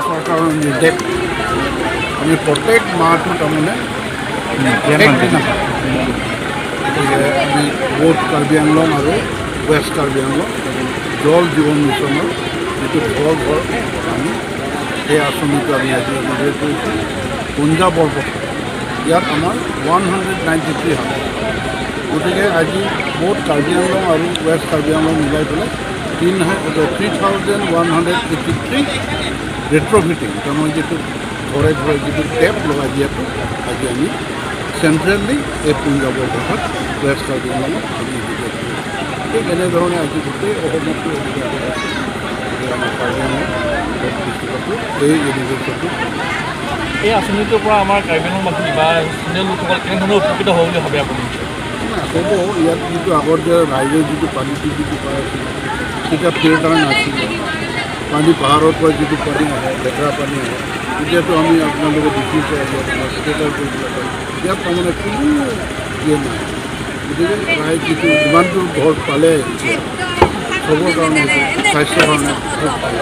চৰকাৰৰ নিৰ্দেশ আমি প্ৰত্যেক মাহটো তাৰমানে গতিকে আমি বোথ কাৰ্বি আংলং আৰু ৱেষ্ট কাৰ্বি আংলং জল জীৱন মিছনৰ যিটো ঘৰ ঘৰ আমি সেই আঁচনিটো আমি আজি ইনঅগুৰেট কৰিছোঁ। পুঞ্জা বৰপথাৰ ইয়াত আমাৰ 193 হাউচ। গতিকে আজি বোথ কাৰ্বি আংলং আৰু ৱেষ্ট কাৰ্বি আংলং মিলাই পেলাই 3183 ৰেট্ৰফিটিং, তাৰমানে যিটো ঘৰে ঘৰে যিটো টেপ লগাই দিয়াটো আজি আমি চেণ্ট্ৰেলি এই পুঞ্জা বৰপথাৰত ৱেষ্ট কাৰ্বি আংলঙত আমি ইনিগ্ৰেট কৰিছোঁ। ঠিক এনেধৰণে আজি গোটেই অসমতো এনেকুৱা হৈ আছে। গতিকে আমাৰ কাৰ্বি আংলং ডিষ্ট্ৰিক্টতো এই ইনিগ্ৰেশ্যনটো। এই আঁচনিটোৰ পৰা আমাৰ কাৰ্বি আংলংবাসী বা স্থানীয় লোকসকল কেনেধৰণে উপকৃত হ'ব বুলি ভাবে আপুনি? হ'ব, ইয়াত যিটো আগত যে ৰাইজে যিটো পানীটো যিটো পাই আছিলে, তেতিয়া ফিল্টাৰ নাছিলে, পানী পাহাৰৰ পৰা যিটো পানী আহে, লেতেৰা পানী আহে। এতিয়াতো আমি আপোনালোকে দেখিছে আজি আপোনাৰ ফিল্টাৰ কৰি পেলাই পানী। ইয়াত তাৰমানে কোনো ইয়ে নাই। গতিকে ৰাইজ যিটো যিমানটো ঘৰ পালে এতিয়া চবৰ কাৰণে, সেইটো স্বাস্থ্যৰ কাৰণে খুব ভাল।